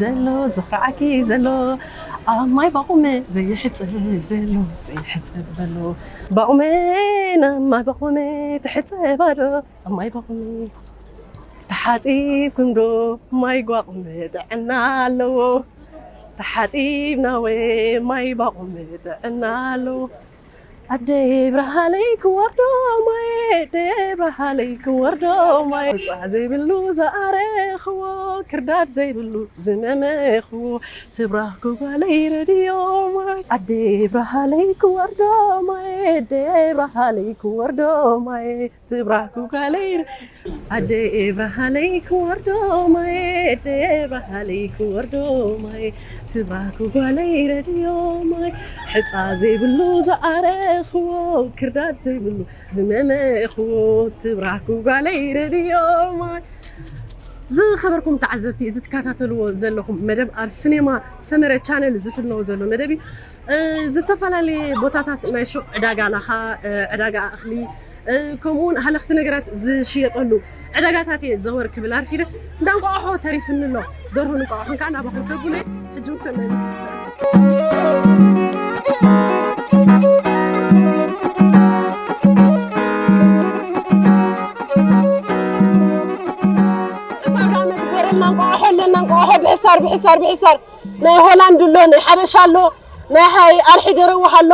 ዘሎ ዘፍርዓኪ ዘሎ ኣብ ማይ ባቑመ ዘይሕጸብ ዘሎ ዘይሕጸብ ዘሎ ባቑመ ናብ ማይ ባቑመ ትሕጸባ ዶ ኣብ ማይ ባቑመ ተሓጺብኩም ዶ ማይ ጓቑመ ጥዕና ኣለዎ ተሓጺብና ወ ማይ ባቑመ ጥዕና ኣለዎ ኣደይ ብርሃነይ ክወርዶ ማየ ኣደይ ብርሃነይ ክወርዶ ማየ ፃ ዘይብሉ ዝኣረኽዎ ክርዳድ ዘይብሉ ዝመመኽዎ ትብራኽ ጉጓለይ ረድዮ ማየ ኣደይ ብርሃነይ ክወርዶ ማየ ኣደይ ብርሃነይ ክወርዶ ማየ ትብራኽ ጉጓለይ ኣደይ ብርሃነይ ክወርዶ ማየ ኣደይ ብርሃነይ ክወርዶ ማየ ትብራኽ ጉጓለይ ረድዮ ማየ ሕፃ ዘይብሉ ዝኣረኽዎ ክርዳድ ዘይብሉ ዝመመኽዎ ትብራኽ ጉጓለይ ረድዮ ማየ ዝኸበርኩም ተዓዘብቲ እዚ ትከታተልዎ ዘለኹም መደብ ኣብ ሲኔማ ሰመረ ቻነል ዝፍነው ዘሎ መደብ እዩ። ዝተፈላለዩ ቦታታት ናይ ሹቕ ዕዳጋ ላኻ ዕዳጋ እኽሊ ከምኡ እውን ሃለኽቲ ነገራት ዝሽየጠሉ ዕዳጋታት እየ ዘወር ክብል ኣርፊደ እንዳ እንቋቑሖ ተሪፍኒ ኣሎ ደርሆ እንቋቑሖን ከዓ ናባኹም ከጉነ ሕጂ ሰናይ ሕሳብ ዳመት በረልና እንቋቑሖ ኣለና እንቋቑሖ ብሕሳር ብሕሳር ብሕሳር ናይ ሆላንድ ኣሎ ናይ ሓበሻ ኣሎ ናይ ሓይ ኣርሒ ደረውሕ ኣሎ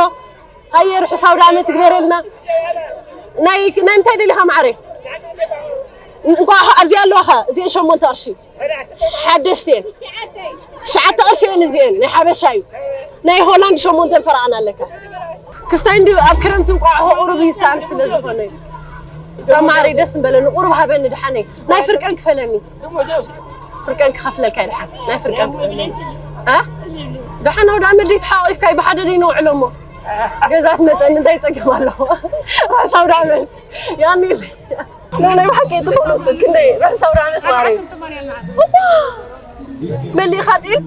ሃየ ርሑስ ኣውደ ዓመት ይግበረልና ናይ ናይ ምንታይ ደሊኻ ማዕረ እንቋቑሖ ኣብዚኣ ኣለዋኻ እዚአን ሸሞንተ ቅርሺ ሓደሽቲ እየን ትሽዓተ ቅርሺ እየን እዚአን ናይ ሓበሻ እዩ ናይ ሆላንድ ሸሞንተን ፈረቓን ኣለካ ክስታይ እንዲ ኣብ ክረምቲ እንቋቑሖ ቁሩብ ይሰኣን ስለ ዝኾነ እዩ ማዕረ ደስ ምበለኒ ቁሩብ ሃበኒ ድሓነይ ናይ ፍርቀን ክፈለኒ ፍርቀን ክኸፍለካ ይድሓን ናይ ፍርቀን እ ደሓን ኣውደ ዓመት ደይ ተሓቂፍካ ብሓደ ደይ ነውዕሎ እሞ ገዛ ትመፀኒ እንታይ ፀገም ኣለዎ ራስ ኣውደ ዓመት ያኒ ናይ ብሓቂ ፅቡቅ ልብሱ ክንደይ ርሑስ ኣውደ ዓመት ማረይ መሊእኻ ጢል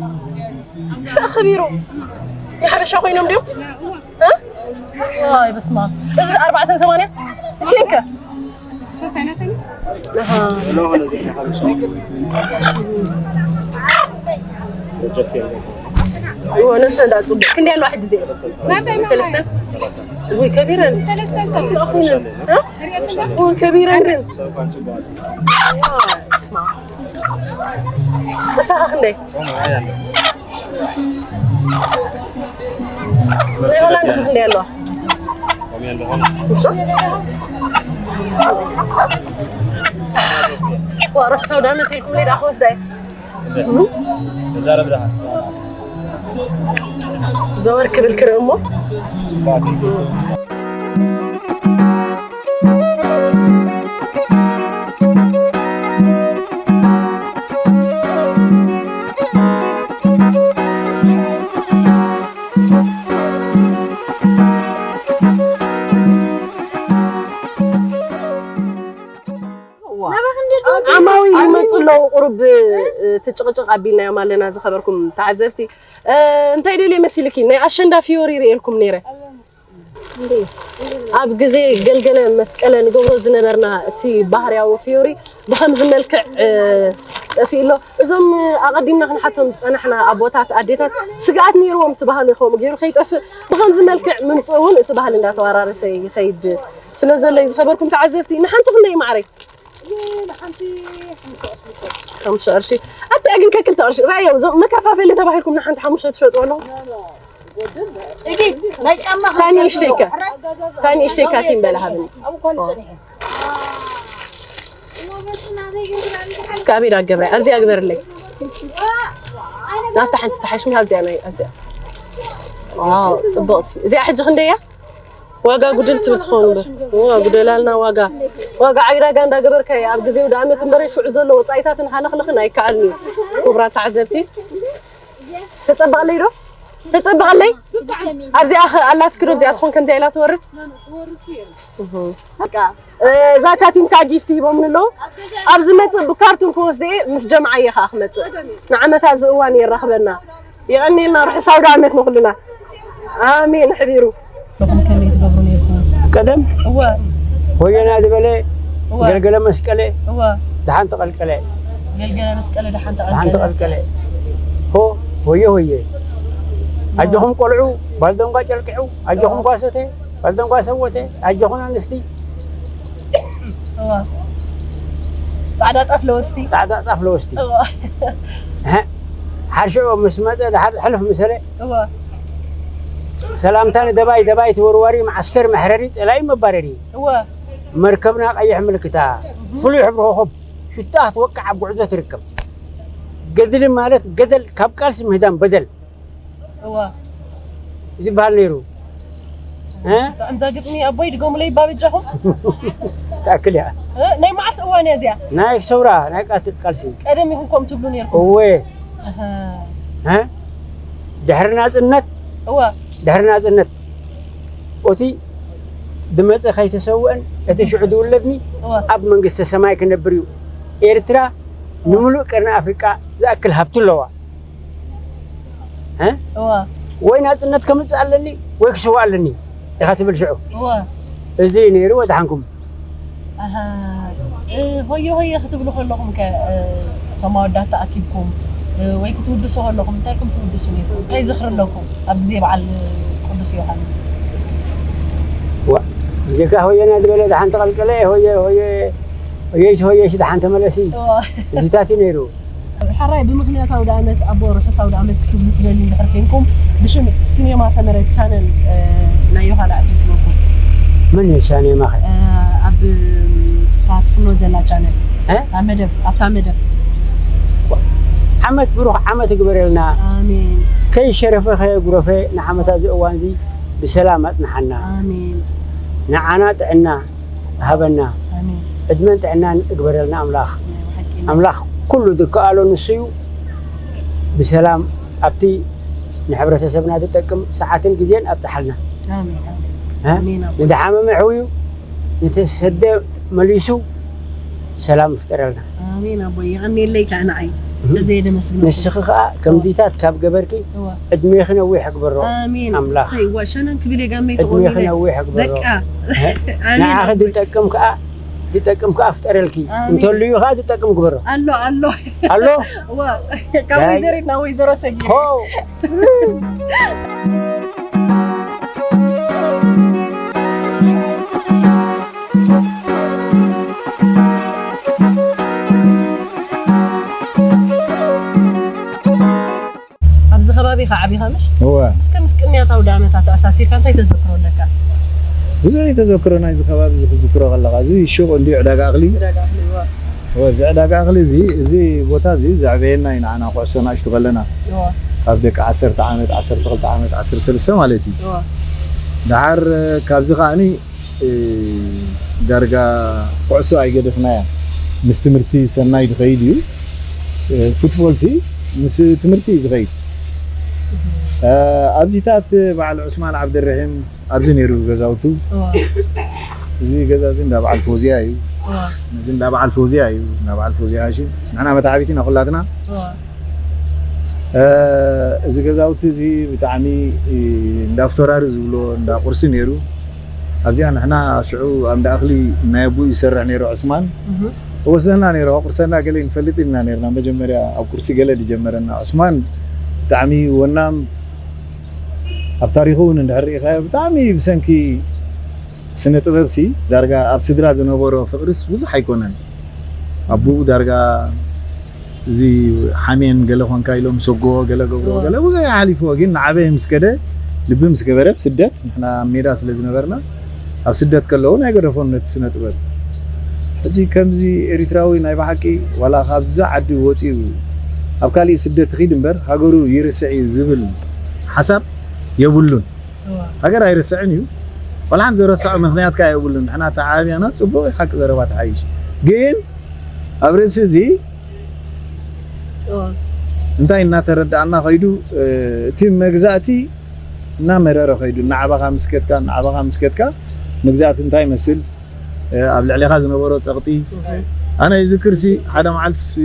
ተኸቢሩ ንሓበሻ ኮይኖም ድዮም እ? ዋይ በስመ ኣብ እዚ ኣርባዕተ ሰማንያ እቲንከ ነብሰ እንዳ ፅቡቅ ክንደይ ኣለዋ ሕጂ ዜ ሰለስተ ወይ ከቢረን እ? ወይ ከቢረን ግን ስማ እሳኻ ክንደይ ናይ ሆላንድ ክንደይ ኣለዋ ሩሕ ሰውዳ መት ኢልኩም ሌዳ ክወስዳ ዘወር ክብል ክርኢ እሞ ዓማዊ ይመፁ ኣለዉ ቁሩብ እቲ ጭቕጭቕ ኣቢልናዮም ኣለና ዝኸበርኩም ተዓዘብቲ እንታይ ደልየ መሲልኪ ናይ ኣሸንዳ ፊዮሪ ርእየልኩም ነይረ ኣብ ግዜ ገልገለ መስቀለ ንገብሮ ዝነበርና እቲ ባህርያዊ ፊዮሪ ብኸምዚ መልክዕ ጠፊኡ ኣሎ። እዞም ኣቐዲምና ክንሓቶም ዝጸናሕና ኣቦታት ኣዴታት ስግኣት ነይርዎም እቲ ባህሊ ከምኡ ገይሩ ከይጠፍእ ብኸምዚ መልክዕ ምምጽኡ እውን እቲ ባህሊ እንዳተዋራረሰ ይኸይድ ስለ ዘሎ እዩ። ዝኸበርኩም ተዓዘብቲ ንሓንቲ ክንደይ ማዕረ? ሓምሳ ቅርሺ ኣታ ግን ከክልተ ቅርሺ ራዮ መከፋፈሊ ተባሂልኩም ንሓንቲ ሓሙሽተ ትሸጡ ኣለኹም። ታኒ እሽተይካ ታኒ እሽተይካ ቲም በላ ሃብኒ እስካቤዳ ገብረ ኣብዚኣ ግበርለይ ናታ ሓንቲ ተሓሽሚ ኣብዚኣ ናይ ኣብዚኣ ጽብቕቲ እዚኣ ሕጂ ክንደያ ዋጋ ጉድል ትብል ትኸውን እምበር ዋ ጉደላልና ዋጋ ዋጋ ዓይዳጋ እንዳገበርካዮ ኣብ ግዜ ውደ ዓመት እምበር ሽዑ ዘሎ ወፃኢታትን ሃለኽለኽን ኣይከኣልን እዩ ክቡራት ተዓዘብቲ ተፀበቐለይ ዶ ተፀበቐለይ ኣብዚኣ ኣላትክ ዶ እዚኣ ትኾን ከምዚኣ ኢላ ትወርድ እዛ ካቲምካ ጊፍት ሂቦምኒ ኣለዉ ኣብ ዝመፅእ ብካርቱን ክወስደ እየ ምስ ጀምዓ እየ ከዓ ክመፅእ ንዓመታ እዚ እዋን የራኽበና የቐንየልና ርሑስ ኣውደ ዓመት ንኹልና ኣሜን ሕቢሩ ቀደም እወ ወየና ዝበለ እወ ገልገለ መስቀለ እወ ደሓን ተቐልቀለ ገልገለ መስቀለ ደሓን ደሓን ተቐልቀለ ተቐልቀለ ሆየ ሆየ። ኣጆኹም ቆልዑ፣ ባልደንጓ ጨልቅዑ፣ ኣጆኹም ጓሶቴ፣ ባልደንጓ ሰዎቴ፣ ኣጆኹም ኣንስቲ። እዋ። ጻዕዳ ጣፍ ለወስቲ። ጻዕዳ ጣፍ ለወስቲ። እዋ። እህ፣ ሓርሽዑ ምስ መጸ ድሓር ሕልፍ ምሰለ እዋ። ሰላምታ ንደባይ፣ ደባይ ተወርዋሪ፣ መዓስከር መሕረሪ፣ ጸላኢ መባረሪ። እዋ። መርከብና ቀይሕ ምልክታ፣ ፍሉይ ሕብሪ ኮኾብ ሽታ ክትወቅዕ ኣብ ጉዕዞ ትርከብ። ገድሊ ማለት ገደል ካብ ቃልሲ ምህዳም በደል እዋ። ዝበሃል ነይሩ። እ? ጥዕምዛ ግጥሚ ኣቦይ ድገሙለይ ባበጃኹም። ትኣክል እያ። እ? ናይ መዓስ እዋን እያ እዚኣ? ናይ ሰውራ ናይ ቃት- ቃልሲ ቀደም ኢኹም ከምኡ ትብሉ ነርኩም። እወ ኣሃ። እ? ድሕሪ ናጽነት እዋ። ድሕሪ ናጽነት እቲ ድመጸ ከይተሰውአን እቲ ሽዑ ዝውለድኒ እዋ። ኣብ መንግስተ ሰማይ ክነብር እዩ። ኤርትራ ንምሉእ ቀርኒ ኣፍሪቃ ዝኣክል ሃብቲ ኣለዋ። እ? እዋ። ወይ ናጽነት ከምጽእ ኣለኒ ወይ ክስዋእ ኣለኒ ኢኻ ትብል ሽዑ። እዋ። እዚ ነይሩ ወድሓንኩም። ኣሃ። እ፣ ሆየ ሆየ ክትብሉ ከለኹም ከ እ፣ እቶም ኣወዳት ተኣኪብኩም እ፣ ወይ ክትውድሱ ከለኹም እንታይ ኢልኩም ትውድሱ ነይርኩም? እንታይ ዝኽሪ ኣለኩም ኣብ ግዜ በዓል ቅዱስ ዮሃንስ? ዋ ብጀካ ሆየና ዝበለ ደሓን ተቐልቀለ ሆየ ሆየ ሆየሽ ሆየሽ ደሓን ተመለሲ እዋ። እዚታት እዩ ነይሩ። ሕራይ ብምኽንያት ኣውደ ዓመት ኣቦ ርሑስ ኣውደ ዓመት ክትብሉ ትደልዩ እንድሕር ኮንኩም ብሽም ሲኔማ ሰመረ ቻነል እ፣ ናይ ዮሃና ዕድል ትበኩም። መን እዩ ሻኔማ ኸ? እ፣ ኣብ ፓርትፍኖ ዘላ ቻነል እ? ኣብ መደብ ኣብታ መደብ ዓመት ብሩኽ ዓመት ይግበረልና። ኣሜን ከይሸረፈ ከየጉረፈ ንዓመት ኣብዚ እዋን እዚ ብሰላም ኣጽንሓና። ኣሜን ንዓና ጥዕና ሃበና። ኣሜን። ዕድመን ጥዕናን እግበረልና ኣምላኽ። ናይ ብሓቂ ኣምላኽ ኩሉ ዝከኣሎ ንሱ እዩ። ብሰላም ኣብቲ ንሕብረተሰብና ዝጠቅም ሰዓትን ግዜን ኣብጽሓልና። ኣሜን ኣሜን እ? ኣሜን ኣቦ። ንድሓመመ ሕውዩ ንተሰደ መሊሱ ሰላም ይፍጠረልና። ኣሜን ኣቦ። የቐንየለይ ከዓ ንዓይ እህ። በዘይ ደመስግነኩም። ንስኺ ከዓ ከምዚታት ካብ ገበርኪ እዋ። ዕድሜኺ ነዊሕ ይግበሮ ኣሜን ኣምላኽ። እሰይ ዋ ሸነን ክብል እየ ጋመይ ዕድሜኺ ተቆሚነ ነዊሕ ይግበሮ። በቃ እህ። ኣሜን ንዓኺ ኣቦ። ዝጠቅም ከዓ ዝጠቅም ከዓ ፍጠረልኪ ኣሜን። እንተልዩ ከዓ ዝጠቅም ግበሮ። ኣሎ ኣሎ ኣሎ እዋ ካብ ናይ- ወይዘሪት ናብ ወይዘሮ ሰጊድ ሆ ኣብዚ ከባቢ ኢኻ ዓቢኻ ምሽ? እወ እስከ ምስ ቅንያት ኣውደ ዓመት ኣተኣሳሲርካ እንታይ ተዘክሮ ኣለካ? ብዙሕ ተዘክሮ ናይዚ ከባቢ እዚ ክዝክሮ ከለካ እዚ ሹቕ እንዲ ዕዳጋ እኽሊ ዕዳጋ እኽሊ እዋ። እወ እዚ ዕዳጋ እኽሊ እዚ እዚ ቦታ እዚ ዘዕበየና እዩ ንዓና ኩዕሶ ናእሽቱ ከለና እዋ። ካብ ደቂ ዓሰርተ ዓመት ዓሰርተ ክልተ ዓመት ዓሰርተ ሰለስተ ማለት እዩ እዋ። ደሓር ካብዚ ከዓኒ እ፣ ዳርጋ ኩዕሶ ኣይገደፍናያ ምስ ትምህርቲ ሰናይ ዝኸይድ እዩ እ፣ ፉትቦል ሲ ምስ ትምህርቲ እዩ ዝኸይድ እ፣ ኣብዚታት በዓል ዑስማን ዓብደረሒም ኣብዚ ነይሩ ገዛውቱ እዋ። እዚ ገዛ እዚ እንዳ በዓል ፎዚያ እዩ እዋ። እዚ እንዳ በዓል ፎዚያ እዩ እንዳ በዓል ፎዚያ ሃሽም ንሕና መታዕቢት ኢና ኩላትና እዋ። እ፣ እዚ ገዛውቲ እዚ ብጣዕሚ እ፣ እንዳ ፍቶራሪ ዝብሎ እንዳ ቁርሲ ነይሩ ኣብዚኣ ንሕና ሽዑ ኣብ እንዳ እኽሊ ናይ ኣቦኡ ይሰርሕ ነይሩ ዑስማን እህ። ወስደና ነይሩ ኣቁርሰና ገለ ንፈልጥ ኢና ነርና መጀመርያ ኣብ ቁርሲ ገለ ዝጀመረና ዑስማን ብጣዕሚ ወናም ኣብ ታሪኹ እውን እንድሕር ርኢኻዮ ብጣዕሚ ብሰንኪ ስነ ጥበብ ሲ ዳርጋ ኣብ ስድራ ዝነበሮ ፍቅርስ ብዙሕ ኣይኮነን ኣቦኡ ዳርጋ እዚ ሓሜን ገለ ኮንካ ኢሎም ሰጎ ገለ ገብሮ እወ። ገለ ብዙሕ ሓሊፍዎ ግን ንዓበየ ምስ ከደ ልቢ ምስ ገበረ ስደት ንሕና ኣብ ሜዳ ስለ ዝነበርና ኣብ ስደት ከለዉ ናይ ገደፎም ነቲ ስነ ጥበብ ሕጂ ከምዚ ኤሪትራዊ ናይ ብሓቂ ዋላ ካብዛ ዓዲ ወፂኡ ኣብ ካሊእ ስደት ትኺድ እምበር ሃገሩ ይርስዕ እዩ ዝብል ሓሳብ የብሉን እዋ። ሃገር ኣይርስዕን እዩ ዋላ ሓንቲ ዘረስዖ ምክንያት ከዓ የብሉን ንሕና ተዓብያና ፅቡቅ ሓቂ ዘረባ ተሓይሽ ግን ኣብ ርእሲ እዚ እዋ። እንታይ እናተረዳእና ከይዱ እ፣ እቲ መግዛእቲ እናመረረ ከይዱ እናዓባኻ ምስከድካ እናዓባኻ ምስከድካ መግዛእቲ እንታይ ይመስል እ፣ ኣብ ልዕሌኻ ዝነበሮ ፀቕጢ እህ። ኣነ ይዝክር ሲ ሓደ መዓልቲ ሲ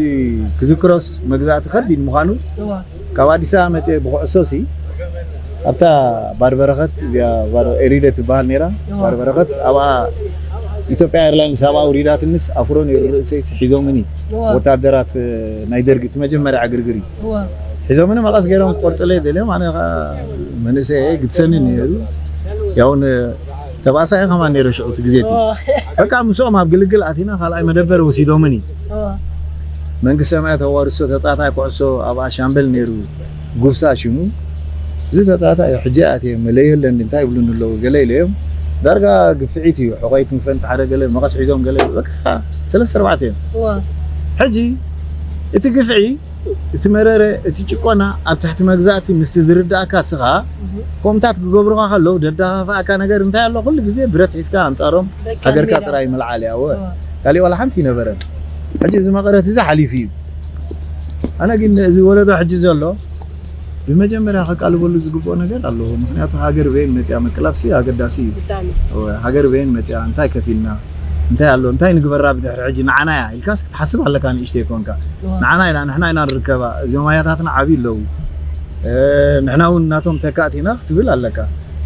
ክዝክሮስ መግዛእቲ ከቢድ ምዃኑ እዋ። ካብ ኣዲስ ኣበባ መፅአ ብኩዕሶ ሲ ኣብታ ባር በረኸት እዚኣ ባር ኤሪደ ትበሃል ነይራ እዋ። ባር በረኸት ኣብኣ ኢትዮጵያ ኤርላይንስ ኣብኣ ውሪዳትንስ ኣፍሮ ነይሩ ርእሰይ ሲ ሒዞምኒ እዋ። ወታደራት እ፣ ናይ ደርጊ እቲ መጀመርያ ዕግርግር እዩ እዋ። ሒዞምኒ መቐስ ገይሮም ክቆርፅለይ ደልዮም፣ ኣነ ከዓ መንእሰይ እየ፣ ግድሰኒ ነይሩ። ያው ን-፣ ተባእሳይ ከማን ነይረ ሽዑ እቲ ግዜ እቲ። በቃ ምስኦም ኣብ ግልግል ኣቲና ካልኣይ መደበር ወሲዶምኒ። መንግስቲ ሰማያት ኣዋርሶ ተፃታይ ኩዕሶ ኣብ ኣሻምበል ነይሩ፣ ጉብሳ ሽሙ። እዚ ተፃታይ ሕጂ ኣትየ መለዮ ኣለኒ እንታይ ይብሉኒ ኣለዉ ገለ ኢለዮም። ዳርጋ ግፍዒት እዩ፣ ሕቆይ ክንፈንት ሓደ ገለ መቐስ ሒዞም ገለ በቃ ሰለስተ ኣርባዕተ እዮም። ሕጂ እቲ ግፍዒ፣ እቲ መረረ፣ እቲ ጭቆና ኣብ ትሕቲ መግዛእቲ ምስቲ ዝርዳእካ እስኻ፣ ከምታት ክገብሩኻ ከለዉ ደዳፋፍኣካ ነገር እንታይ ኣሎ? ኩሉ ግዜ ብረት ሒዝካ ኣንጻሮም በቃ ሃገርካ ሜዳ ጥራይ ምልዓል እያ። እወ። እወ። ካሊእ ዋላ ሓንቲ ይነበረን። ሕጂ እዚ መቐረት እዚ ሓሊፉ እዩ። ኣነ ግን እዚ ወለዶ ሕጂ ዘሎ ብመጀመርያ ከቃልበሉ ዝግብኦ ነገር ኣለዎ። ምኽንያቱ ሃገር በይን መጽያ ምቅላብሲ ኣገዳሲ እዩ። ብጣዕሚ። እወ፣ ሃገር በይን መጽያ፣ እንታይ ከፊልና፣ እንታይ ኣሎ፣ እንታይ ንግበራ ብድሕሪ ሕጂ ንዓና እያ ኢልካስ ክትሓስብ ኣለካ ንእሽተይ ኮንካ። እወ። ንዓና ኢና፣ ንሕና ኢና ንርከባ። እዚኦም ኣያታትና ዓብዩ ኣለዉ። እ፣ ንሕና እውን ናቶም ተካእቲ ኢና ክትብል ኣለካ።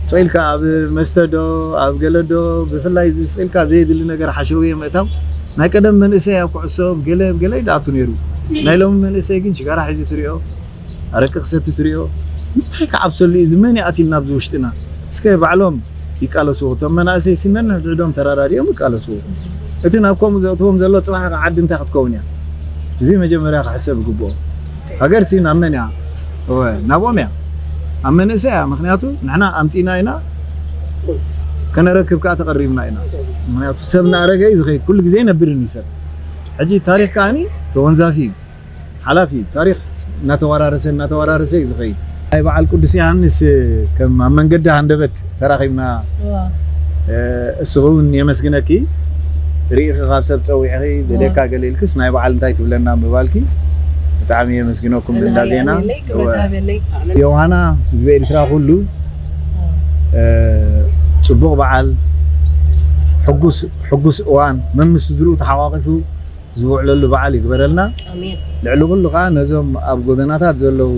ስቕ ኢልካ ኣብ መስተ ዶ፣ ኣብ ገለ ዶ፣ ብፍላይ እዚ ስቕ ኢልካ ዘየድሊ ነገር ሓሸውየ ምእታው፣ ናይ ቀደም መንእሰይ ኣብ ኩዕሶ፣ ኣብ ገለ፣ ኣብ ገለ ይድኣቱ ነይሩ። ናይ ሎሚ መንእሰይ ግን ሽጋራ ሒዙ ትሪኦ፣ ኣረቂ ክሰቲ ትሪኦ፣ እንታይ ክዓብሰሉ እዩ? እዚ መን ይኣትዩልና ኣብዚ ውሽጥና? እስከ ባዕሎም ይቃለስዎ። እቶም መናእሰይ ሲ ነንሕድሕዶም ተረዳዲኦም ይቃለስዎ። እቲ ናብ ከምኡ ዘእትዎም ዘሎ ጽባሕ ከ ዓዲ እንታይ ክትከውን እያ? እዚ መጀመርያ ክሕሰብ ይግብኦ። ሃገር ሲ ናብ መን እያ? እወ፣ ናብኦም እያ። ኣብ መንእሰይ እያ። ምኽንያቱ ንሕና ኣምጺእና ኢና፣ ከነረክብ ከኣ ተቐሪብና ኢና። ምኽንያቱ ሰብ እናኣረገ እዩ ዝኸይድ። ኩሉ ግዜ ይነብርን እዩ ሰብ። ሕጂ ታሪኽ ከኣኒ ተወንዛፊ እዩ። ሓላፊ እዩ። ታሪኽ እናተወራረሰ፣ እናተወራረሰ እዩ ዝኸይድ። ናይ በዓል ቅዱስ ዮሃንስ ከም ኣብ መንገዲ ሃንደበት ተራኺብና፣ እዋ። እ፣ እስኺ እውን የመስግነኪ። ርኢኺ ካብ ሰብ ጸዊዕኺ፣ እዋ። ደልየካ ገለ ኢልክስ ናይ በዓል እንታይ ትብለና ምባልኪ ብጣዕሚ የመስግነኩም እንዳ ዜና። የብለይ፣ ክብረት እወ። ሃበለይ። ዮሃና ህዝቢ ኤርትራ ኩሉ፣ እዋ። እ፣ ጽቡቕ በዓል፣ ሕጉስ፣ ሕጉስ እዋን፣ መምስ ስድርኡ ተሓቋቒፉ ዝውዕለሉ በዓል ይግበረልና። ኣሜን። ልዕሊ ኩሉ ከኣ ነዞም ኣብ ጎደናታት ዘለዉ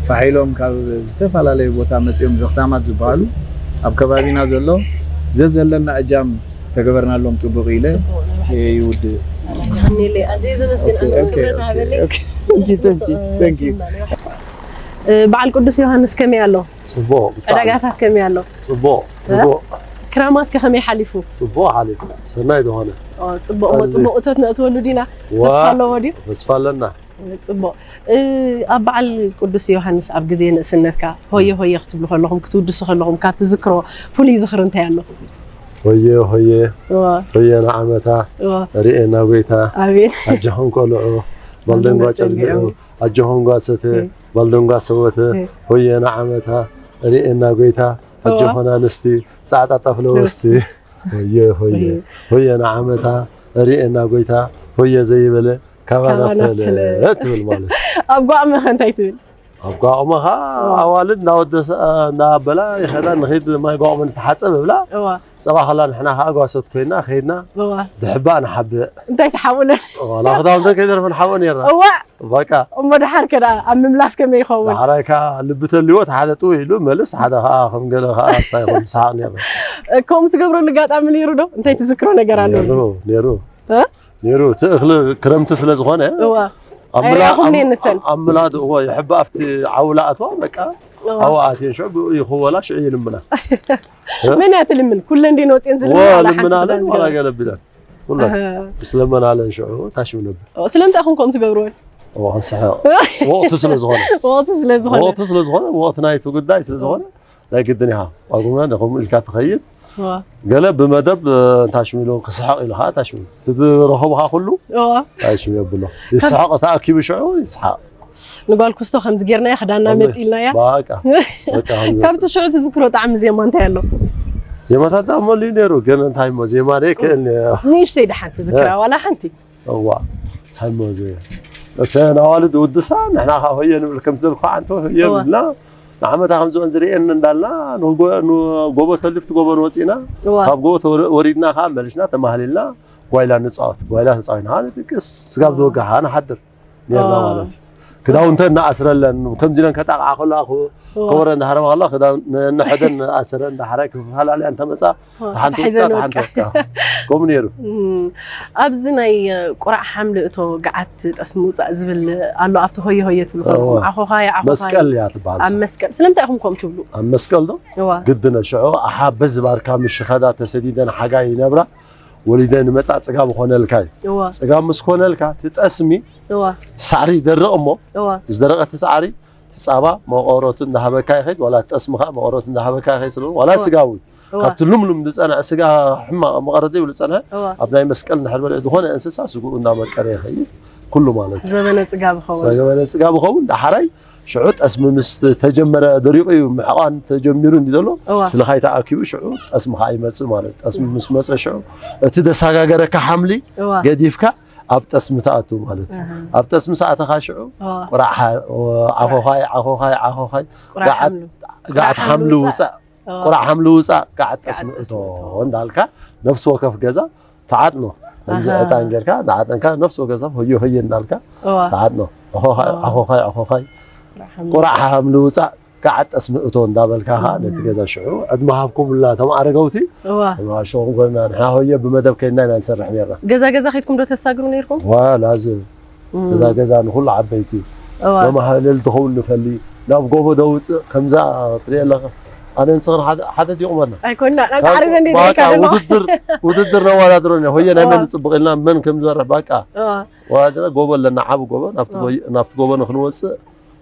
ፋሕ ኢሎም ካብ ዝተፈላለዩ ቦታ መጺኦም ዘኽታማት ዝበሃሉ ኣብ ከባቢና ዘሎ ዘዘለና እጃም ተገበርናሎም ጽቡቕ ኢለ ጽቡቕ፣ ንባዕል። እየ ይውድእ። የቐንየለይ። ኣዝየ ዘመስግን ኦኬ፣ ኣነ ኦኬ፣ ክብረት ኦኬ፣ ሃበለይ። ኦኬ። Thank you, thank you, thank you። እ፣ በዓል ቅዱስ ዮሃንስ ከመይ ኣሎ? ጽቡቕ፣ ብጣዕሚ። ዕዳጋታት ከመይ ኣሎ? ጽቡቕ፣ እ? ጽቡቕ። ክራማት ከ ከመይ ሓሊፉ? ጽቡቕ ሓሊፉ። ሰናይ ዝኾነ። ኦ፣ ጽቡቕ እሞ፣ ቀንዲ። ጽቡቕ እቶት ነእትወሉ ዲና? ዋ፣ ተስፋ ኣለዎ ድዩ? ተስፋ ኣለና። ጽቡቕ። እ፣ ኣብ በዓል ቅዱስ ዮሃንስ ኣብ ግዜ ንእስነትካ ሆየ ሆየ ክትብሉ ከለኹም፣ ክትውድሱ ከለኹም፣ ካብ ትዝክሮ ፍሉይ ዝኽሪ እንታይ ኣሎ? ሆየ ሆየ፣ እዋ። ሆየ ንዓመታ፣ እዋ። ርኤና ጎይታ፣ ኣሜን። ኣጆኹም ቆልዑ፣ ባልደንጓ ባልደንጓ ጨልሚዑ፣ ጨልሚዑ። ኣጆኹም ጓሰተ፣ እ። ባልደንጓ ሰወተ፣ እ። ሆየ ንዓመታ፣ ርኤና ጎይታ፣ እዋ። ኣጆኹም ኣንስቲ፣ ጻዕጣ ጣፍ ለበስቲ። ሆየ ሆየ፣ ሆየ። ሆየ ንዓመታ፣ ርኤና ጎይታ፣ ሆየ ዘይበለ፣ ካባና ካባና ፈለ ፈለ። ትብል ማለት እዩ። ኣብ ጓቕመኸ እንታይ ትብል? ኣብ ጓቕመኻ እዋ። ኣዋልድ እናወደሰ፣ እናበላ ይኸዳ፣ ንኸይድ ማይ ጓቕመ ንተሓጸብ እብላ። እዋ። ጸባ ከላ ንሕና ኸኣ ጓሶት ኮይና ኸይድና እዋ። ድሕባ ንሓብእ። እንታይ ትሓብኡለን? ዋላ ክዳውንተን ከይተርፈ ንሓብኦ ነርና። እዋ። በቃ። እሞ ደሓር ከ ደኣ ኣብ ምምላስ ከመይ ይኸውን? ደሓራይ ከኣ ልቢ ተልዎ፣ እቲ ሓደ ጥው ኢሉ መልስ፣ ሓደ ከኣ ከም ገለ ከኣ ኣሳይ ይኹን ዝሰሓቕ ነርና። ከምኡ ትገብረሉ ኣጋጣሚ ነይሩ ዶ? እንታይ ትዝክሮ ነገር ኣሎ ነይሩ፣ እዚ? ነይሩ። እ? ነይሩ። እቲ እኽሊ ክረምቲ ስለ ዝኾነ፣ እዋ። ኣብ ምላ-፣ ኣይረኣኹምን'የ ኣብ፣ ንሰን። ኣብ ምላድ፣ እዎ፣ ይሕባ ኣብቲ ዓውላ ኣትዋ፣ በቃ፣ እዋ። ኣብኡ ኣትየን ሽዑ ብኡ ይኽወላ፣ ሽዑ ይልምና። እ? መን እያ ትልምን? ኩለን ድየን ወፅየን ዝልምና እዎ፣ ዋላ ሓንቲ ልምና ክዳን ኣለን፣ ዋላ ዝገበረ? ገለ ቢለን። ኩለን። ኣሃ። ምስ ለመናለን ሽዑ ታሽው ነበር። ኦ፣ ስለምንታይ ኢኹም ከምኡ ትገብርወን? እዎ፣ ክንስሕቕ። ወቕቲ ስለ ዝኾነ። ወቕቲ ስለ ዝኾነ። ወቕቲ ስለ ዝኾነ፣ ወቕቲ ናይቲ ጉዳይ ስለ ዝኾነ፣ ናይ ግድን ኢኻ። ጳጉመ ከምኡ ኢልካ ትኸይድ። እዋ። ገለ ብመደብ፣ እ፣ ታሽሚሉ ክስሕቕ ኢሉ ኸዓ ታሽሚሉ። እቲ ዝረኸቡኻ ኩሉ እዋ። ታሽሚ የብሎ። ይስሕቕ፣ ተኣኪቡ ሽዑ ይስሓቕ። ንጓል ኩስቶ ከምዚ ጌርናያ፣ ክዳና ወላሂ። መጢልናያ። በቃ። በቃ፣ ከምዚ ካብቲ ሽዑ ትዝክሮ ጣዕሚ ዜማ እንታይ ኣሎ? ዜማታት ደኣ መሊኡ ነይሩ፣ ግን እንታይ እሞ ዜማ ደይ ክእል ነይሩ። ንእሽተይ ደሓን ትዝክራ፣ እህ። ዋላ ሓንቲ? እዋ፣ ሃይማኖት እየ። እተን ኣዋልድ ውድሳ፣ ንሕና ኸዓ ሆየ ንብል፣ ከምቲ ዘልኩ ዓንቶ ሆየ እዋ። ንብልና፣ ንዓመታ ከምዚኦን ዝርእየን እንዳልና፣ ንጎ-፣ ንጎቦ ተሊፍቲ ጎቦ ንወፂእና፣ እዋ። ካብ ጎቦ ተወሪ-፣ ወሪድና ኸዓ መሊስና ተማህሊልና፣ ጓይላ ንፃወት፣ ጓይላ ተፃዊና ኸዓ ንድቅስ፣ ስጋብ እዋ። ዝወጋሕ ኸዓ ንሓድር ነርና እዋ። ማለት እዩ። ክዳውንተን እናኣስረለን፣ ከምዚ ኢለን ከጣቕዓ ከለዋ፣ ከ-፣ እዋ። ከበሮ እንዳሃረማ ከለዋ፣ ክዳን-፣ ን-፣ ንሕደን እናኣሰረ፣ እንዳሓረ ክፈላለያ እንተመጻ፣ እዋ፣ ተሓንቲ ተታሒዘን ወድቃ፣ ወድቃ። ተሓንቲ ወድቃ። ከምኡ ነይሩ። እም፣ ኣብዚ ናይ፣ እ፣ ቁራዕ ሓምሊ እቶ ገዓት ጠስሚ ውጻእ ዝብል ኣሎ፣ ኣብቲ ሆየ ሆየ ትብሉ ከለኹም፣ እዋ። ዓኾኻይ፣ ዓኾኻይ። መስቀል እያ ትበሃል ኣብ እሳ። መስቀል። ስለምንታይ ኢኹም ከምኡ ትብሉ? ኣብ መስቀል ዶ? እዋ። ግድነ ሽዑ፣ ኣሓ በዚ ባርካ ምሽ ኸዳ ተሰዲደን ሓጋይ ይነብራ፣ ወሊደን ይመጻ ጽጋብ ኾነልካ እዩ። እዋ። ጽጋብ ምስ ኮነልካ፣ እቲ ጠስሚ፣ እዋ። ሳዕሪ ይደርቕ እሞ፣ እዋ። ዝደረቐ እቲ ሳዕሪ፣ እቲ ጻባ መቐረቱ እንዳሃበካ ይኸይድ፣ ዋላ እቲ ጠስሚ ኸኣ መቐረቱ እንዳሃበካ ይኸይድ፣ ስለ ዋላ እዋ። ስጋ እውን፣ እዋ። ካብቲ ልምሉም ዝጸንሐ ስጋ ሕማቕ መቐረት ዘይብሉ ዝጸንሐ፣ እዋ። ኣብ ናይ መስቀል እንድሕር በሊዑ ዝኾነ እንስሳ ስግኡ እንዳመቀረ ይኸይድ፣ ኩሉ ማለት እዩ። ዘበነ ጽጋብ ይኸውን። ዘበነ ጽጋብ ይኸውን፣ ዳሕራይ ሽዑ ጠስሚ ምስ ተጀመረ፣ ደሪቑ እዩ፣ ምሕቋን ተጀሚሩ እንዲ ዘሎ፣ እዋ። እቲ ልኻይ ተኣኪቡ፣ ሽዑ ጠስሚ ኸኣ ይመጽእ ማለት እዩ። ጠስሚ ምስ መጸ፣ ሽዑ እቲ ዘሰጋገረካ ሓምሊ እዋ። ገዲፍካ፣ ኣብ ጠስሚ ትኣቱ ማለት እዩ። ኣሃ። ኣብ ጠስሚ ሰኣተኻ ሽዑ እዋ። ቁራዕ ሓ-፣ ዓኾኻይ፣ ዓኾኻይ፣ ዓኾኻይ፣ ቁራዕ ገዓት፣ ሓምሉ። ገዓት ቁራዕ ሓምሉ ሓምሉ ውጻእ። ውጻእ። እዋ። ቁራዕ ሓምሉ ውጻእ፣ ገዓት ገዓት ጠስሚ ጠስሚ እቶ እቶ። እንዳልካ ነፍሲ ወከፍ ገዛ ትዓጥኖ። ከምዚ ኣሃ። ዕጣን ጌርካ፣ እናዓጠንካ ነፍሲ ወከፍ ሆየ ሆየ እንዳልካ እዋ። ትዓጥኖ። ዓኾኻይ፣ እዋ። ዓኾኻይ፣ ዓኾኻይ፣ ቁራዕ ሓምሉ። ቁራዕ ሓምሉ ውጻእ፣ ገዓት ጠስሚ እቶ እንዳበልካ ኸኣ እም። ነቲ ገዛ ሽዑ ዕድመ ሃብኩምልና እቶም ኣረገውቲ። እዋ። እዋ፣ ሽዑ ጎና ንሕና ሆየ ብመደብ ከይድና ኢና ንሰርሕ ኔርና። ገዛ ገዛ ኸይድኩም ዶ ተሳግሩ ኔርኩም? ዋ፣ ላዝም። እም። ገዛ ገዛ ንኹሉ ዓበይቲ። እዋ። መማህለል ትኸውን ንፈሊ፣ ናብ ጎቦ ደውጽእ፣ ከምዛ ትሪኦ ኣለኻ። ኣነ ንስኽን ሓደ፣ ሓደ ዲቑመና። ኣይኮንና፣ ናብ ካብ ዓረብ እንዴት በቃ ርኢካ ዘለኹ? ውድድር፣ ውድድር ነወዳድሮ ኔ፣ ሆየ ናይ እዋ። መን ጽቡቕ ኢልና፣ መን ከም ዝበርሕ በቃ። እዋ። ወዳድርና፣ ጎቦ ኣለና፣ ዓቢ ጎቦ፣ ናብቲ እዋ። ጎይ-፣ ናብቲ ጎቦ ንኽንወጽእ፣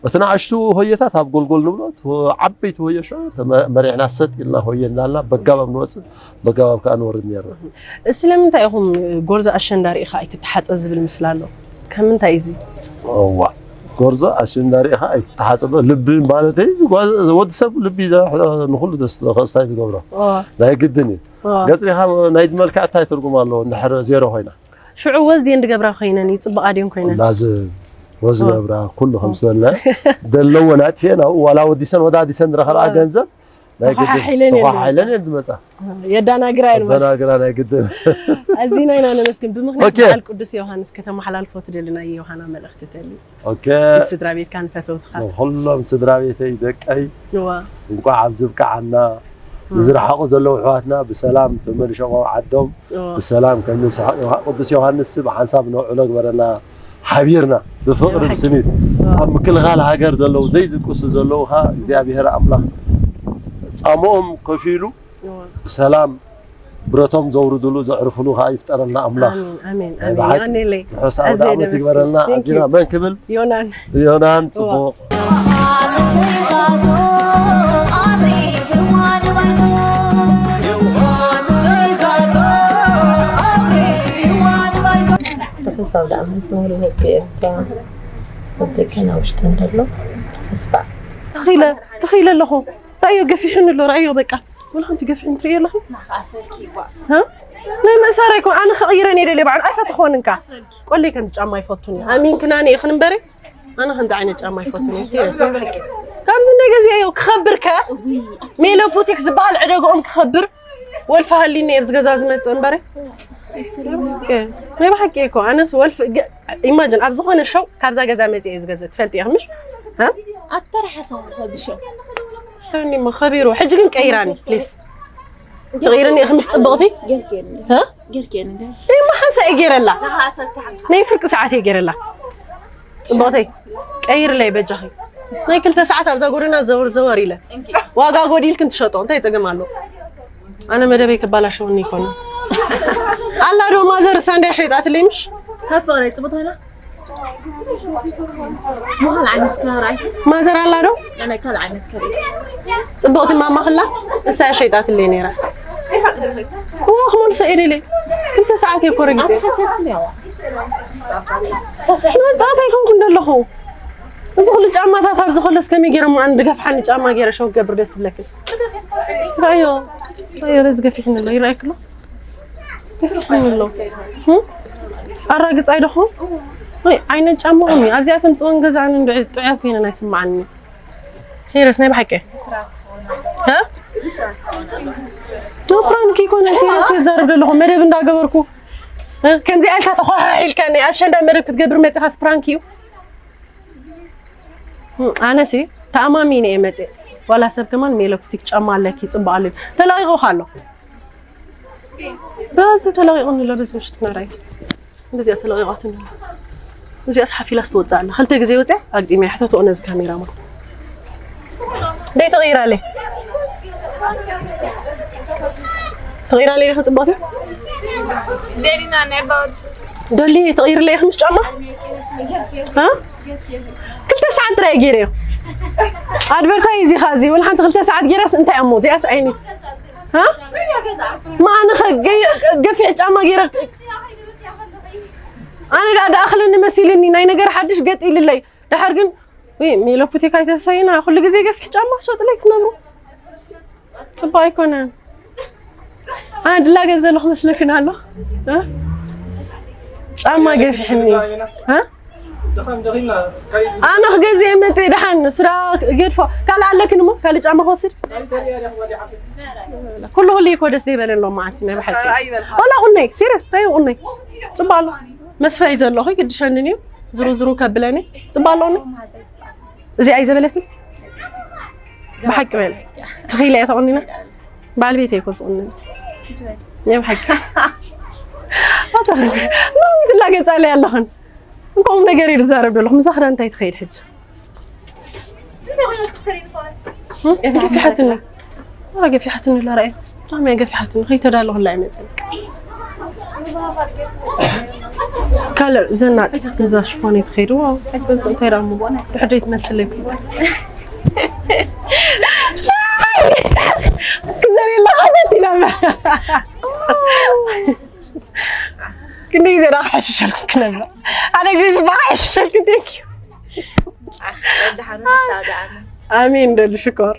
እቲ ንኣሽቱ ሆየታት ኣብ ጎልጎል ንብሎ፣ እቲ ዓበይቲ ሆየ ሽዑ ተመ-፣ መሪሕና ሰጥ ኢልና ሆየ እናልና በጋባብ ንወጽእ፣ በጋባብ ከኣ ንወርድ ኔርና። ስለምንታይ ኢኹም ጎርዞ ኣሸንዳ ርኢኻ ኣይትተሓጸ ዝብል ምስላ ኣሎ? ካብ ምንታይ እዩ እዚ? እዋ፣ ጎርዞ ኣሸንዳ ርኢኻ ኣይትተሓጸ ዶ? ልቢ ማለተይ፣ ጓ-፣ ወዲ ሰብ ልቢ ዘ-፣ ንኹሉ ደስ፣ ከስታይ ዝገብሮ። እዋ። ናይ ግድን እዩ። እዋ። ገጽ ርኢኻ ናይ መልክዕ እንታይ ትርጉም ኣለዎ? እንድሕር ዜሮ ኮይና። ሽዑ ወዝ ድየን ድገብራ ኮይነን፣ ይጽብቓ ድየን ኮይነን? ላዝም ወዝ እዋ። ገብራ፣ ኩሉ ከም እዋ። ዝበልና፣ ደለወን ኣጥፊኤን፣ ኣብኡ ዋላ ወዲሰን ወዳዲሰን ዝረኸብኣ እዋ። ገንዘብ፣ ናይ ግድን ተዃሓሒለን እየን ተዃሓሒለን ዝመጻ። እየን ዝመጻ። የዳናግራ እየን ማለት። የዳናግራ ናይ ግድን። ኣዚና ኢና ነመስግን። ብምኽንያት ኦኬ። በዓል ቅዱስ ዮሃንስ ከተመሓላልፎ ትደሊ ናይ ዮሃና መልእኽቲ ተልዩ። ኦኬ። ንስድራ ቤትካ፣ ንፈተውትኻ። ንኹሎም ስድራ ቤተይ፣ ደቀይ፣ እዋ። እንቋዕ ኣብዚ ብቅዓና። እዋ። ንዝረሓቑ ዘለዉ ኣሕዋትና ብሰላም ተመሊሶም ኣብ ዓዶም እዋ። ብሰላም ከም ንስሓቕ ዮሃ-፣ ቅዱስ ዮሃንስ ብሓንሳብ ነውዕሎ ግበረና። ሓቢርና ብፍቕሪ ብሓቂ። ብስኒት እዋ። ኣብ ምክልኻል ሃገር ዘለዉ ዘይድቅሱ ዘለዉ ኸኣ እግዚኣብሔር ኣምላኽ ጻምኦም ከፊሉ እዋ። ብሰላም ብረቶም ዘውርድሉ ዘዕርፍሉ ኸኣ ይፍጠረልና ኣምላኽ። ኣሜን፣ ኣሜን፣ ናይ ኣሜን። ብሓቂ ዮሃኔለይ፣ ርሑስ ኣውደ ኣዝየ ዓመት ደመስግን። ይግበረልና። Thank ኣዚና you። መን ክብል? ዮናን። ዮናን፣ እዋ። ጽቡቕ። ርሑስ ኣውደ ዓመት ንሙሉ ህዝቢ ኤርትራ፣ ኣብ ደገን ኣብ ውሽጥን ዘሎ። ተስፋ። ትኽኢለ፣ ትኽኢለ ኣለኹ። ራእዮ ገፊሑኒ ኣሎ፣ ራእዮ በቃ። ወላ ከምቲ ገፊሑኒ ትርእዮ ኣለኺ? ሃ? ናይ ምእሳር ኣይኮን፣ ኣነ ክቕይረን እየ ደልየ ባዕሉ። ኣይፈተኾን እንካ። ቆለይ ከምዚ ጫማ ኣይፈቱን እየ። ኣሚንክናኒ ኢኽን እምበረ፣ ኣነ ከምዚ ዓይነት ጫማ ኣይፈቱን እየ። ሲሪየስ፣ ናይ ብሓቂ። ከምዚ እንደ ገዚአዮ ክኸብር ከ? ሜሎ ቡቲክ ዝበሃል ዕደግኦም ክኸብር? ወልፊ ሃሊኒ እየ ኣብዚ ገዛ ዝመጽእ እምበረ። ኦኬ። ናይ ብሓቂ እኮ፣ ኣነስ ወልፊ ገ-፣ ኢማጅን ኣብ ዝኾነ ሸው ካብዛ ገዛ መጽእ እየ ዝገዝእ። ትፈልጢ ኢኺ ምሽ? ሃ? ኣተራሓሳ ካብዚ ሸው። ተኒ ሞ ከቢሩ። ሕጂ ግን ቀይራኒ፣ ፕሊስ። ትቕይርኒ ኢኺ ምሽ ጽብቕቲ? ጌርኬኒ። ሃ? ጌርኬኒ። እይ፣ መሓንሳ እየ ጌረላ። ናይ ፍርቂ ሰዓት እየ ጌረላ። ጽብቕተይ፣ ቀይርለይ በጃኺ። ናይ ክልተ ሰዓት ኣብዛ ጎደና ዘወር ዘወር ኢለ። ዋጋ ጎዲልክን ትሸጦ፣ እንታይ ጸገም ኣሎ? ኣነ መደበይ ክባላሸወኒ ይኮነ። ኣላ ዶ ማዘር ሳንድያ ሸይጣትለይ ምሽ? ሃ ፍቕረይ፣ ጽብቕቲ ኮይና? ሞ ካልእ ዓይነት ከለር ኣይ? ማዘር ኣላ ዶ? ናይ ካልእ ዓይነት ከለር። ጽብቕቲ ማማ ክላ እሳ ሸይጣትለይ ነይራ። እዋ ክመልሶ እየ ደልየ። ክልተ ሰዓት እየ እኮ ረጊጸ። መጻእታ ኣይኮንኩን ዘለኹ። እዚ ኩሉ ጫማታት ኣብዚ ከሎስ ከመይ ገይሮም ኣነ ድገፍሓኒ ጫማ ገይረ ሸው ክገብር ደስ ዝብለክን? ራዮ፣ ራዮ ነዚ ገፊሕኒ ኣሎ፣ ይረኣየኪ ኣሎ? ገፊሕኒ ኣሎ። ህም? ኣራግጻይ ዶ ኹን? ወይ ዓይነት ጫማኹም እዩ። ኣብዚኣቶም ጽዮን ገዛ ኣነ እንድዒ ጥዑያት ኮይነን ኣይስምዓንን እዩ። ሲሪየስ ናይ ብሓቂ? ሃ? ኖ ፕራንክ ይኮነ፣ ሲሪየስ እየ ዝዛረብ ዘለኹ። መደብ እንዳገበርኩ፣ እ፣ ከምዚኣ ኢልካ ተዃሓሕ ኢልካ ናይ ኣሸንዳ መደብ ክትገብር መጺኻስ ፕራንክ እዩ? ኣነሲ ተኣማሚነ እየ መፅእ። ዋላ ሰብ ከማን ሜለ ቡቲክ ጫማ ኣለኪ ፅቡቅ ኣሎ ተለቂቑ ኣሎ። በዚ ተለቂቑ ኣሎ በዚ ምሽት ናራይ በዚኣ ተለቂቓትኒ። እዚኣስ ሓፊላስ ትወፅእ ኣላ። ክልተ ግዜ ወፅያ ኣግጢመያ ሕተትኦ ነዚ ካሜራማን። ደይ ተቐይራለይ። ተቐይራለይ ዲኺ ጽብቕቲ? ደሊና ናይ ባወድ። ደሊ ተቐይርለይ ኢኺ ምስ ጫማ? ሃ? ክልተ ሰዓት ጥራይ ገይረዮ። ኣድቨርታይዝ ኢኻ እዚ፣ ወላ ሓንቲ ክልተ ሰዓት ገይራስ እንታይ እሞ እዚኣስ ዓይኒ? ሃ? ማን ኸ ገይ-፣ ገፊሕ ጫማ ገይረ ኣነ ዳ-፣ ዳ-፣ ኣኽለኒ መሲልኒ ናይ ነገር ሓድሽ ገጥ ኢልለይ። ድሓር ግን ወይ ሜሎ ቡቲክ ኣይተሰይና ኩሉ ግዜ ገፊሕ ጫማ ክሸጥለይ ክትነብሩ ጽቡቅ ኣይኮነን። ኣነ ድላገ ዘለኹ መስለክን ኣሎ እ? ጫማ ገፊሕኒ እ? ኣነ ክገዝእ መጽእ ድሓን ስራ ገድፎ ካልእ ኣለክን እሞ ካልእ ጫማ ክወስድ ኩሉ ኩሉ እኮ ደስ ዘይበለ ኣሎ መዓልቲ ናይ ብሓቂ ኣይበልካ። ወላ ቁነይ ሲሪየስ ታይ ቁነይ ጽቡቅ ኣሎ መስፈይ ዘለኹ ግድሸንን እዩ ዝሩ ዝሩ ከብለኒ ጽቡቅ ኣሎ ቁነይ እዚ ኣይ ዘበለትን ብሓቂ በል ትኺለ እያ ተቆኒና ባል ቤት እኮ ዝቁንን ናይ ብሓቂ ኣተኽሪ ሎሚ ትላገጻለ ኣለኽን እንቆም ነገር ይዛረብ ዘለኹ ምሳኽዳ እንታይ ትኸይድ ሕጂ ገፊሓትኒ ገፊሓትኒ ላራእየ ብጣዕሚ እያ ገፊሓትኒ ከይተዳለኹላ እየ መፅእ ካልእ ዘናጥ እዛ ሽፎን እየ ትኸይድ ዋው ፅብፅብ እንታይ ደኣ እሞ ድሕደይ ትመስለይ ክዘርእየላ ሓዘት ኢላ ክንደይ ግዜ ደኣ ክሕሽሸልኩም ክነብር ሓደ ግዜ ዝበሓ ሕሽሸልኩም ቴንኪዩ ኣሜን ደሉ ሽኮር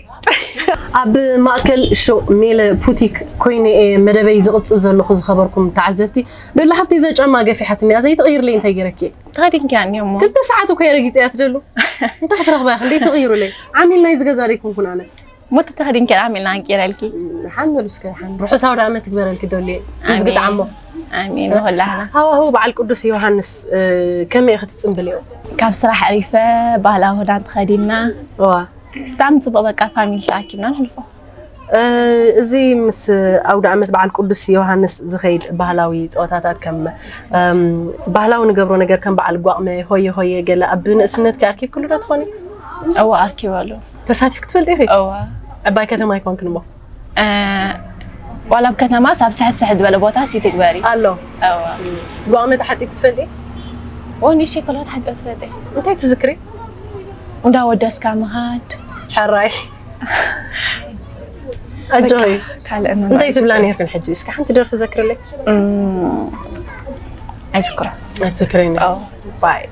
ኣብ ማእከል ሾ ሜለ ፑቲክ ኮይነ እየ መደበይ ዝቕጽል ዘለኹ ዝኸበርኩም ተዓዘብቲ ደሉ ሓፍቲ ዘጫማ ገፊሓትኒ እያ ዘይትቕይርለይ እንታይ ገይረኪ እየ ተኸዲንኪያ እኒኦሞ ክልተ ሰዓት እኮ እየ ረጊጸያ ትደሉ እንታይ ክትረኽባ ኢኺ እንዴት ትቕይሩለይ ዓሚል ናይ ዝገዛ ደይኮንኩን ኣነ ሞት ተኸዲንኪ ዓሚልና ኣንቂረልኪ ሓመሉ እስከ ሓን ርሑስ ኣውደ ዓመት ትግበረልኪ ደሉ እየ ዝግጣዓሞ ኣሜን ንኹላህና ሃዋህው በዓል ቅዱስ ዮሃንስ ከመይ ክትጽንብልዮ ካብ ስራሕ ዕሪፈ ባህላዊ ክዳን ተኸዲንና ዋ ብጣዕሚ ጽቡቅ በቃ ፋሚሊ ተኣኪብና ንሕልፎ እዚ ምስ ኣውደ ዓመት በዓል ቅዱስ ዮሃንስ ዝኸይድ ባህላዊ ፀወታታት ከም ባህላዊ ንገብሮ ነገር ከም በዓል ጓቕመ ሆየ ሆየ ገለ ኣብ ንእስነት ከኣኪብክሉ ዶ ትኾኒ? እዋ ኣርኪበሉ። ተሳቲፍክ ትፈልጢ ኢኺ? እዋ። ዕባይ ከተማ ኣይኮንክን እሞ? ዋላ ኣብ ከተማስ ኣብ ስሕስሕ ዝበለ ቦታስ ይትግበር እዩ። ኣሎ። እዋ። ጓቕመ ተሓፂብክ ትፈልጢ? ወኒ ሸክሎ ተሓፂበ ትፈልጢ? እንታይ ትዝክሪ? እንዳወደስካ ምኻድ። ሕራይ። ኣጆኺ ካልእ እንታይ ትብላ ነርክን ሕጂ እስኪ ሓንቲ ደርፊ ዘክርለይ ኣይዝክሮ ኣይትዝክረኒ ባይ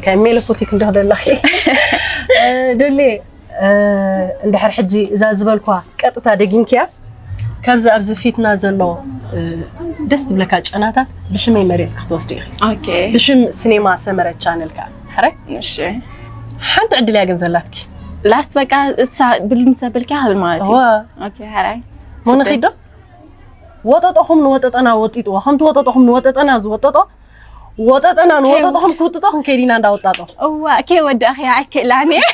ከ ሜለኮቲክ እንዲኽ ደለኺ ደሌ እንድሕር ሕጂ እዛ ዝበልኳ ቀጥታ ደጊምክያ ካብዚ ኣብዚ ፊትና ዘሎ ደስ ትብለካ ጨናታት ብሽመይ መሪፅ ክትወስዲ ኢኺ ብሽም ስኔማ ሰመረ ቻነል ከዓ ሕራይ ሓንቲ ዕድል እያ ግን ዘላትኪ last በቃ እሳ ብልም ሰብልካ ክብል ማለት እዩ okay ሓራይ ሞነ ኺዶ ወጠጦኹም ንወጠጠና ወጢጥዎ ከምቲ ወጠጦኹም ንወጠጠና ዝወጠጦ ወጠጠና ንወጠጦኹም ክውጥጦ ክንከይድ ኢና እንዳወጣጦ እዋ ከይወዳእኽያ ኣይክእላን እየ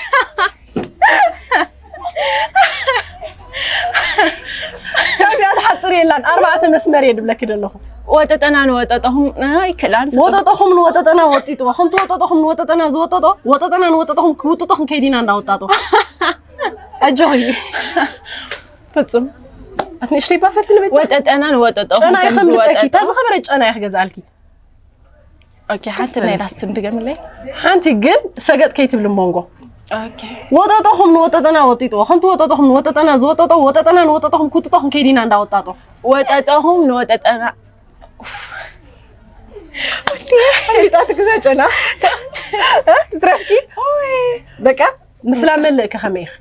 ካብዚኣ ዝሓፅር የላን ኣርባዕተ መስመር እየ ድብለኪ ዘለኹ ወጠጠና ንወጠጠኹም ኣይክእላን ወጠጠኹም ንወጠጠና ወጢጥዎ ከምቲ ወጠጠኹም ንወጠጠና ዝወጠጦ ወጠጠና ንወጠጠኹም ክውጥጦ ክንከይድ ኢና እንዳወጣጦ ኣጆኺ ፍጹም ኣትንሽተይ ባፈትኒ በጃ ወጠጠና ንወጠጠኹም ጨና ከም ይኸምልጠኪ ዝወጠጦ እታ ዝኸበረ ጨና እየ ክገዝኣልኪ ኦኬ ሓንቲ ናይ ላስትን ድገምለይ ሓንቲ ግን ሰገጥ ከይትብሊ ሞንጎ ኦኬ ወጠጠኹም ንወጠጠና ወጢጥዎ ከምቲ ወጠጠኹም ንወጠጠና ዝወጠጦ ወጠጠና ንወጠጠኹም ክውጥጦ ክንከይድ ኢና እንዳወጣጦ ወጠጠኹም ንወጠጠና ኣምሊጣት ግዛ ጨና ትትረፍኪ በቃ ምስላ መልእከ ከመይ ኢኺ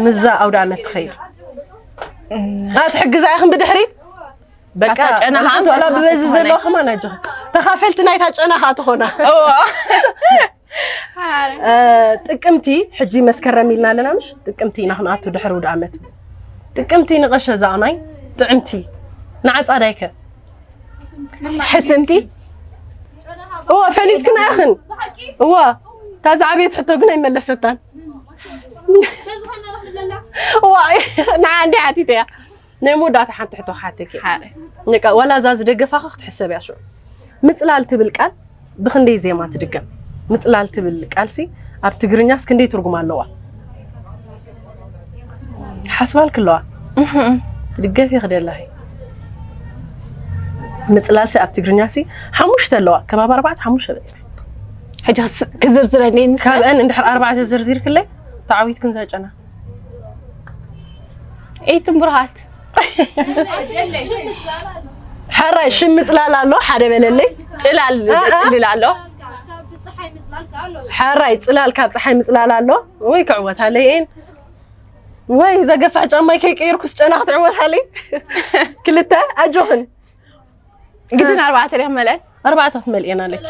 ምዛ ኣውደ ዓመት ትኸይድ ትሕግዛ ኢኽን ብድሕሪት በቃ ጨና ብበዚ ዘለዎ ከማን ኣጆኺ ተኻፈልቲ ናይታ ጨና ከዓ ትኾና ጥቅምቲ ሕጂ መስከረም ኢልና ኣለና ምሽ ጥቅምቲ ኢና ክንኣቱ ድሕሪ ውድ ዓመት ጥቅምቲ ንቐሸ ዛቕናይ ጥዕምቲ ንዓፃዳይከ ሕስምቲ እወ ፈሊጥክና ኢኽን እወ እታ ዝዓበየት ሕቶ ግን ኣይመለሰታን። ዋይ፣ ንዓ እንዲ ሓቲተ እያ። ናይ መወዳእታ ሓንቲ ሕቶ ክሓተኪ። ንቃ ዋላ እዛ ዝደገፋኻ ክትሕሰብ እያ ሽዑ። ምጽላል ትብል ቃል ብኽንደይ ዜማ ትድገም? ምጽላል ትብል ቃልሲ ኣብ ትግርኛስ ክንደይ ትርጉም ኣለዋ? ሓስባልኪ ኣለዋ? ትድገፊ ክደላኺ። ምጽላልሲ ኣብ ትግርኛሲ ሓሙሽተ ኣለዋ። ከባቢ ኣርባዕተ ሓሙሽተ በጽሕ። ሕጂ ክስ- ክዝርዝረኒ ንስ- ካብአን እንድሕር ኣርባዕተ ዘርዚርክለይ ተዓዊትክን ዛጨና። ኤይትን ብሩሃት። ሕራይ ሽም ምጽላል ኣሎ ሓደ በለለይ። ጽላል እ፣ እ። ጽልል ኣሎ። ሕራይ ጽላል ካብ ጸሓይ ምጽላል ኣሎ። ወይ ክዕወታለይ ኤን። ወይ ዘገፋሕ ጫማይ ከይቀየርኩስ ጨና ክትዕወታለይ። ክልተ ኣጆኽን። ግድን ኣርባዕተ ድያ መለል? ኣርባዕተ ክትመልኤና ኣለኪ።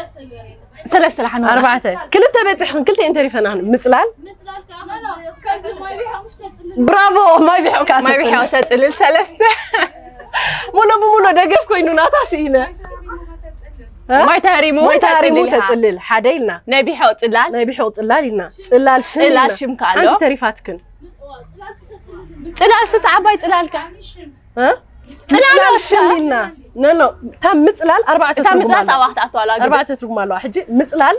ሰለስተ ለሓን ኣርባዕተ። ክልተ በጺሕን ክልተ እንተሪፈና ምጽላል። ብራቮ፣ ማይ ቢሖ ከኣ ማይ ቢሖ ተጽልል። ተጽልል ሰለስተ። ሙሉ ብሙሉ ደገፍ ኮይኑ ናታ ስኢነ። እ? ማይ ተሪሙ ማይ ተሪሙ ተጽልል ኢኻ። ተጽልል፣ ሓደ ኢልና። ናይ ቢሖ ጽላል። ናይ ቢሖ ጽላል ኢልና። ጽላል ሽም ጽላል ኢልና። ሽም ከኣ ኣሎ። ሓንቲ ተሪፋትክን። ጽላል ስተ ዓባይ ጽላልካ። እ? ጽላል ጽላል ሽም ኢልና። ኖ፣ ኖ፣ እታ ምጽላል ኣርባዕተ እታ ትርጉም ምጽላል ኣለዋ። ሳዋ ክትኣትዋ ኣለዋ ግዲ። ኣርባዕተ ትርጉም ኣለዋ። ሕጂ ምጽላል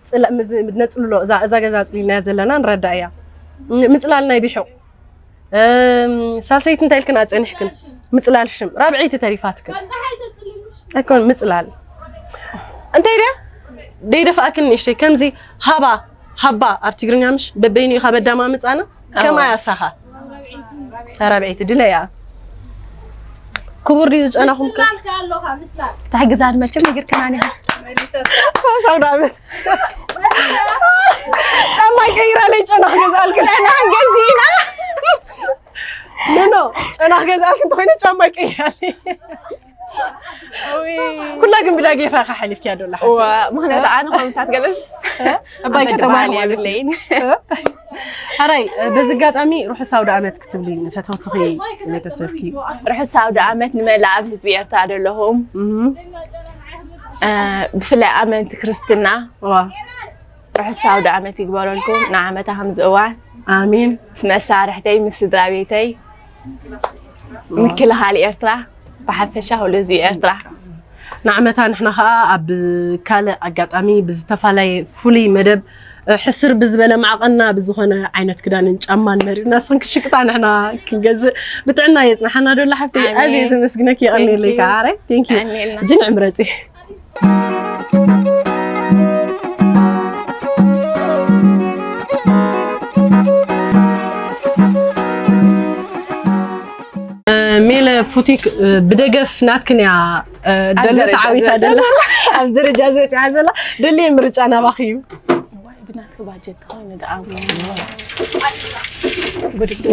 ጽላ-፣ ምዝ-፣ ነጽልሎ፣ እዛ፣ እዛ ገዛ ኣጽሊልናያ ዘለና ንረዳእ እያ። ን-፣ ምጽላል ናይ ቢሑቕ። እም፣ ሳልሰይቲ እንታይ ኢልክን ኣጸኒሕክን? ምጽላል ሽም። ራብዐይቲ ተሪፋትክን። ኣይኮን፣ ምጽላል። እንታይ ድያ? ደይደፍኣክን ንእሽተይ። ከምዚ ሃባ፣ ሃባ ኣብ ትግርኛ ምሽ በበይኑ ኢኻ በዳማ ምጻና? ከማይ ኣሳኻ። ተራብዒቲ ድለያ። ክቡር ድዩ ዝጨናኹም ከ? ምስላል ከ ኣለኻ፣ ምስላል። ክትሕግዛ ንመቸም ነጊርክናኒ። ፋሳው ዳመት። ጫማ ቀይራለይ፣ ጨና ክገዝኣልክ። ጨና ገዚእና። ኖ፣ ኖ፣ ጨና ክገዝኣልክ እንተኾይነ ጫማ ቀይራለይ። ኩላ ግን ብዳጌፋ ኢኻ ሓሊፍክያ ዶ ኣላ ሓፍተይ? እዋ፣ ምኽንያቱ ኣነ ከምታት ገለስ ኣባይ ኣመት ከተማ በዓል ማለት እዩ። የብለይን። ሕራይ፣ በዚ ኣጋጣሚ ርሑስ ኣውደ ኣመት ክትብሊ ንፈተውትኺ ቤተሰብኪ? ርሑስ ኣውደ ኣመት ንመላእ ኣብ ህዝቢ ኤርትራ ዘለኹም። እህ። እ፣ ብፍላይ ኣመንቲ ክርስትና። እዋ። ርሑስ ኣውደ ኣመት ይግበረልኩም። ንዓመታ ከምዚ እዋን ኣሜን። ምስ መሳርሕተይ፣ ምስ ስድራ ቤተይ፣ ምክልኻል ኤርትራ፣ ብሓፈሻ ኩሉ ህዝቢ ኤርትራ። ንዓመታ ንሕና ኸኣ ኣብ ካልእ ኣጋጣሚ ብዝተፈላለየ ፍሉይ መደብ፣ እ፣ ሕስር ብዝበለ ማዕቐንና ብዝኾነ ዓይነት ክዳንን ጫማን መሪጽና ንስኽን ክሽቅጣ ንሕና ክንገዝእ ብጥዕና የጽንሓና ዶ ኣላ ሓፍተይ? ኣሜን። ኣዝየ ዘመስግነኪ፣ የቐንየለይ Thank you። ከኣ። ኣረ፣ thank you። የቐንየልና። ሕጂ ንዕምረጺ። ሜለ ፑቲክ፣ ብደገፍ ናትክን እያ፣ ደለ ኣብዚ ደረጃ ተዓዊታ ዘላ። ደላ። ኣብዚ ደረጃ እዚ በጺሓ ዘላ። ደልየ ምርጫ ናባኺ እዩ። ዋይ፣ ብናትኪ ባጀት ተኾይኑ ደኣ።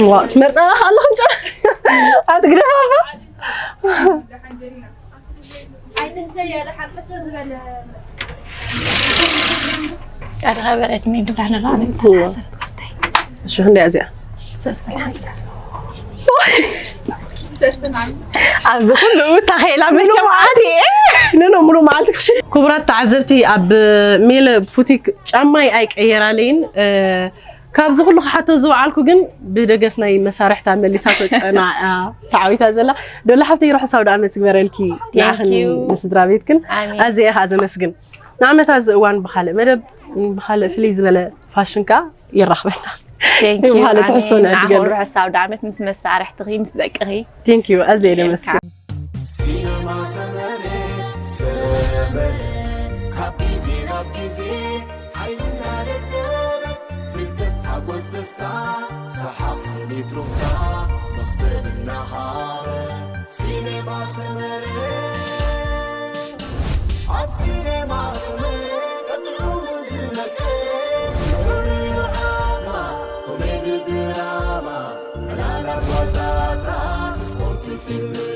ዋ፣ ትመርጻ ኣለኽን ጨ-፣ ኣትግደፋ። ቀደኸ በለት ሜንዱ ዳነላ። እዋ። ዓሰርተ ክልተ። እሺ፣ ክንደይ እዚኣ? ሰለስተ ሓምሳ። ኣብዚ ኩሉ ታኼላ መቸም ዓዲ። ኖ፣ ኖ፣ ሙሉ መዓልቲ ክሽን። ክቡራት ተዓዘብቲ፣ ኣብ ሜለ ቡቲክ ጫማይ ኣይቀየራለይን። እ፣ ካብዚ ኩሉ ክሓቶ ዝወዓልኩ ግን ብደገፍ ናይ መሳርሕታ መሊሳቶ ጨና እያ ተዓዊታ ዘላ። ዶላ ሓፍተይ፣ ርሑስ ኣውደ ዓመት ይግበረልኪ፣ ንዓኽን Thank you። ንስድራ ቤትክን። ኣሜን። ኣዝየ እየ ከኣ ዘመስግን። ንዓመታ እዚ እዋን ብኻልእ መደብ፣ ብኻልእ ፍልይ ዝበለ ፋሽን ከኣ የራኽበና። Thank you። ብኻልእ ኣሜን። ትሕዝቶና ንዓኹም ይድገም። ርሑስ ኣውደ ዓመት ምስ መሳርሕትኺ፣ ምስ ደቅኺ። Thank you። ኣዝየ እየ የርካ። ዘመስግን። ሲነማ ሰመረ፣ ሰመረ፣ ካብ ግዜ ናብ ግዜ ሓይልና ደለበ፣ ፍልጠት፣ ሓጎስ፣ ደስታ፣ ሰሓቕ፣ ስኒት፣ ሩፍታ፣ መኽሰብ እናሃበ። ሲነማ ሰመረ፣ ኣብ ሲነማ ሰመረ፣ ቀጥዑ ዝመቀረ፣ ንዑ ዓማ፣ ኮሜዲ፣ ድራማ፣ ዕላላት፣ ዋዛታት፣ ስፖርት፣ ፊልም፣